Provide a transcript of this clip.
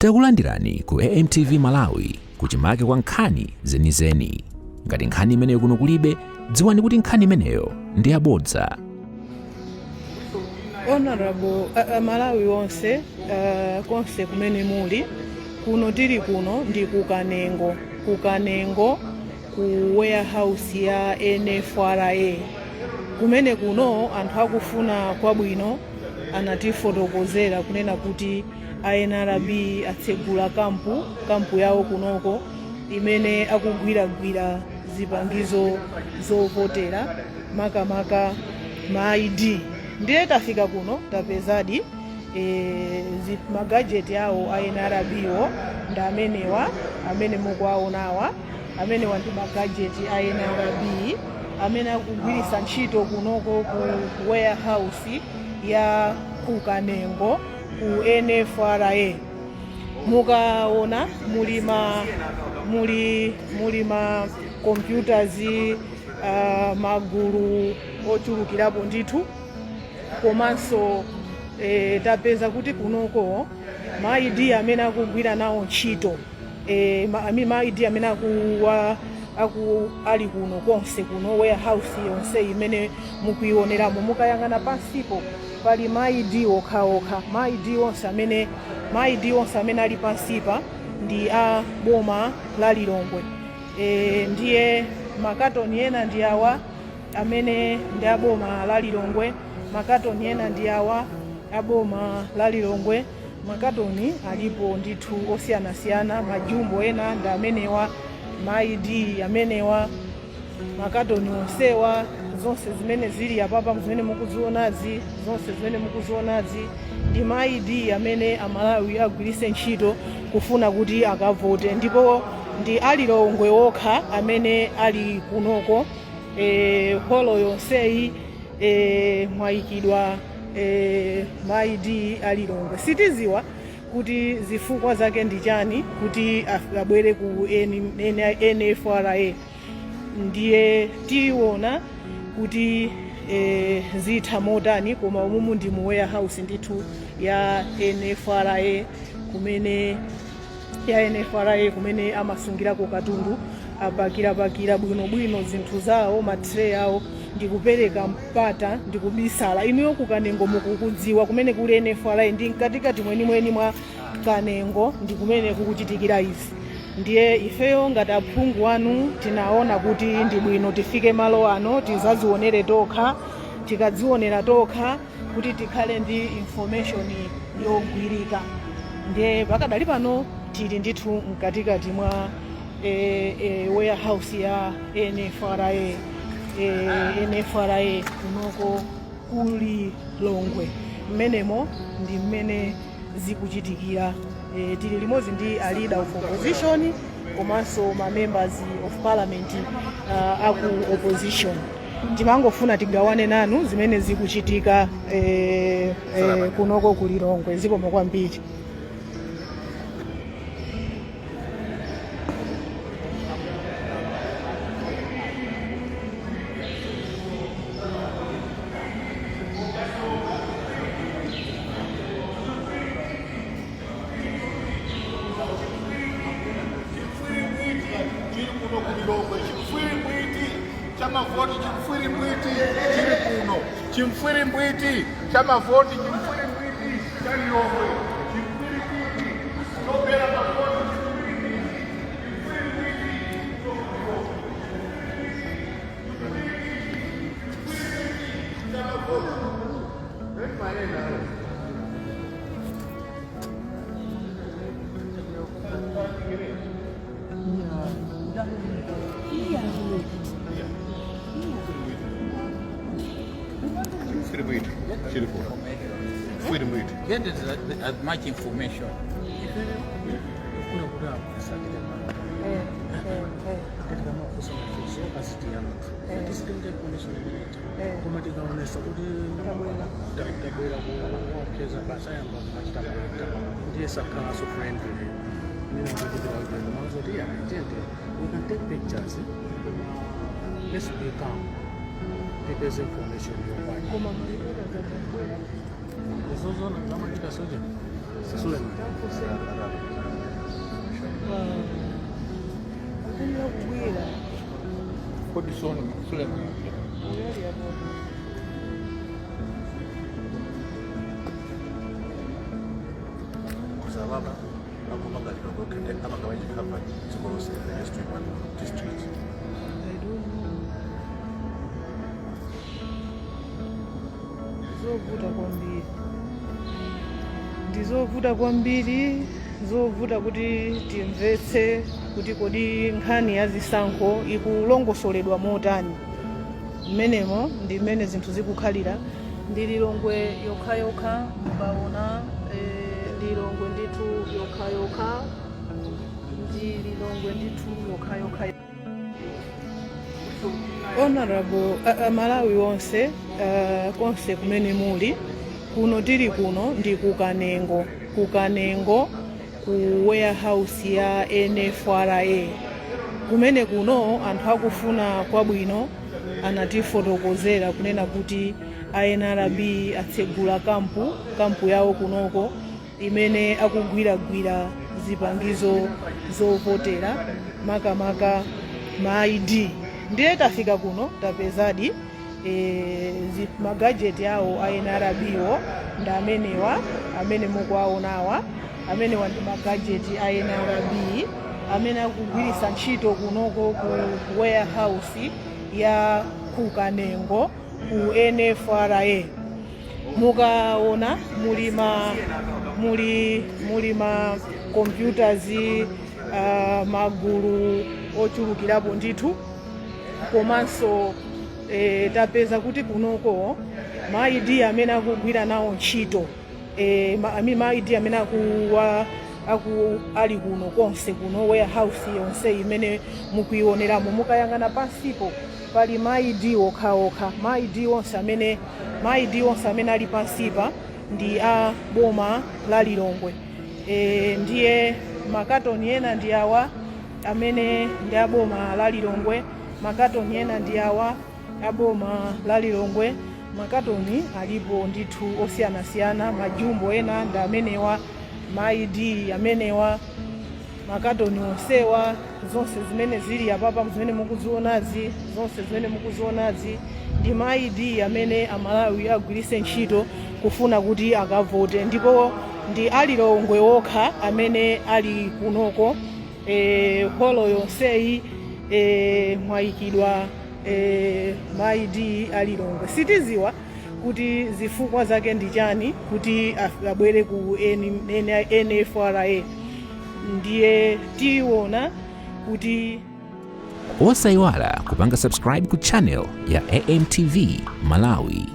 Takulandirani ku AMTV Malawi, kuchimake kwa nkhani zenizeni. Ngati nkhani imeneyo kuno kulibe, dziwani kuti nkhani imeneyo ndi yabodza. Honorable Malawi onse, konse kumene muli, kuno tili kuno ndi ku Kanengo, ku Kanengo ku warehouse ya NFRA. Kumene kuno anthu akufuna kwabwino anatifotokozera kunena kuti a NRB atsegula kampu yawo kunoko imene akugwiragwira zipangizo zovotera, makamaka ma ID. Ndiye tafika kuno, tapezadi ma gadget awo a NRB wo ndi amenewa amene mukuwaonawa. Amenewa ndi ma gadget a NRB amene akugwiritsa ntchito kunoko ku warehouse ya ku Kanengo ku NFRA. Mukaona muli ma computers, magulu ochulukirapo ndithu. Komanso tapeza kuti kunoko ma ID amene akugwira nawo ntchito, I mean, ma ID amene ali kuno konse kuno, warehouse yonse imene mukuioneramo, mukayang'ana pansipo pali ma ID okhaokha. Ma ID onse amene ali pansipa ndi a boma la Lilongwe. Ndiye makatoni ena ndi awa amene ndi a boma la Lilongwe, makatoni ena ndi awa a boma la Lilongwe. Makatoni alipo ndithu osiyanasiyana, majumbo ena ndi amenewa, ma ID amenewa, makatoni onsewa. Zonse zimene zili apapa, zimene mukuzionazi, zonse zimene mukuzionazi ndi ma ID amene Amalawi agwiritse ntchito kufuna kuti akavote, ndipo ndi alilongwe okha amene ali kunoko. Holo yonseyi mwayikidwa ma ID alilongwe. Sitiziwa kuti zifukwa zake ndi chani kuti abwere ku NFRA. Ndiye tiona kuti zitha motani, koma umumu ndi mu warehouse ndithu ya NFRA, kumene ya NFRA kumene amasungirako katundu. Apakirapakira bwinobwino zinthu zawo, ma tray awo, ndikupereka mpata ndikubisala. Inuyo kukanengo mukukudziwa kumene kuli NFRA, ndi mkatikati mwenimweni mwa Kanengo ndi kumene kukuchitikira izi. Ndiye ifeyo ngati aphungu anu tinaona kuti ndi bwino tifike malo ano, tizazionere tokha. Tikadzionera tokha kuti tikhale ndi information yogwirika. Ndiye pakadali pano tili ndithu mkatikati mwa warehouse ya NFRA, NFRA kunoko kuli Longwe. Mmenemo ndi mmene zikuchitikira. Tili limodzi ndi a leader of opposition komanso ma members of parliament aku opposition. Timangofuna tigawane nanu zimene zikuchitika kunoko ku Lilongwe. Zikomo kwambiri. Chimfwirimbwiti chili kuno ku Lilongwe, chimfwirimbwiti cha mavoti, chimfwirimbwiti chili kuno, chimfwirimbwiti cha mavoti, chimfwirimbwiti cha Lilongwe, chimfwirimbwiti chobera mavoti, chimfwirimbwiti, chimfwirimbwiti cha mavoti. Chimfwirimbwiti chili kuno, chimfwirimbwiti. Get as much information. Kuna kuti akusakite tikamafunsa mafunso azitiyankha, tisitenge information imeneyi, koma tikaonesa kuti tabwera kuopseza basa, yamba kumachita mantha, ndiye sakhalanso friendly. Mina kuchitira kuti mazoti, yeah, tiyende, we can take pictures, koma let's be calm, tipeze information yokwana. Koma malipota zatibwera. Izozona zamachita soja. Suleiman. Akulira kubwera. Kodi sono Suleiman. Uyali apo. Kuzababa akupanga Lilongwe amagawanye cover dziko lonse, the district, one district. I don't know. Zovuta kwambiri, ndizovuta kwambiri, zovuta kuti timvetse kuti kodi nkhani ya zisankho ikulongosoledwa motani mmenemo. Ndi mmene zinthu zikukhalira. Ndi Lilongwe yokhayokha mukaona, Lilongwe ndithu yokhayokha, ndi Lilongwe ndithu yokhayokha. Honorable Malawi wonse, konse kumene muli, kuno tili kuno ndi kuKanengo, kuKanengo ku warehouse ya NFRA kumene kuno anthu akufuna kwabwino anatifotokozera kunena kuti a NRB atsegula kampu yawo kunoko imene akugwiragwira zipangizo zovotera, makamaka ma ID. Ndiye tafika kuno, tapezadi ma gadget awo a NRB wo ndi amenewa amene mukuwaonawa. Amenewa ndi ma gadget a NRB amene akugwiritsa ntchito kunoko ku warehouse ya kuKanengo ku NFRA. Mukaona muli ma computers, magulu ochulukirapo ndithu. Komanso tapeza kuti kunoko ma ID amene akugwira nawo ntchito, I mean, ma ID amene aku ali kuno konse kuno, warehouse yonse imene mukuioneramo, mukayang'ana pansipo pali ma ID okhaokha. Ma ID onse amene ali pansipa ndi a boma la Lilongwe. Ndiye makatoni ena ndi awa amene ndi a boma la Lilongwe, makatoni ena ndi awa a boma la Lilongwe. Makatoni alipo ndithu osiyanasiyana, majumbo ena ndi amenewa, ma ID amenewa, makatoni onsewa. Zonse zimene zili apapa, zimene mukuzionazi, zonse zimene mukuzionazi ndi ma ID amene Amalawi agwiritse ntchito kufuna kuti akavote, ndipo ndi aLilongwe okha amene ali kunoko. Holo yonseyi mwayikidwa ma ID aLilongwe. Sitiziwa kuti zifukwa zake ndi chani kuti abwere ku NFRA. Ndiye tiona kuti Osayiwala kupanga subscribe ku channel ya AMTV Malawi.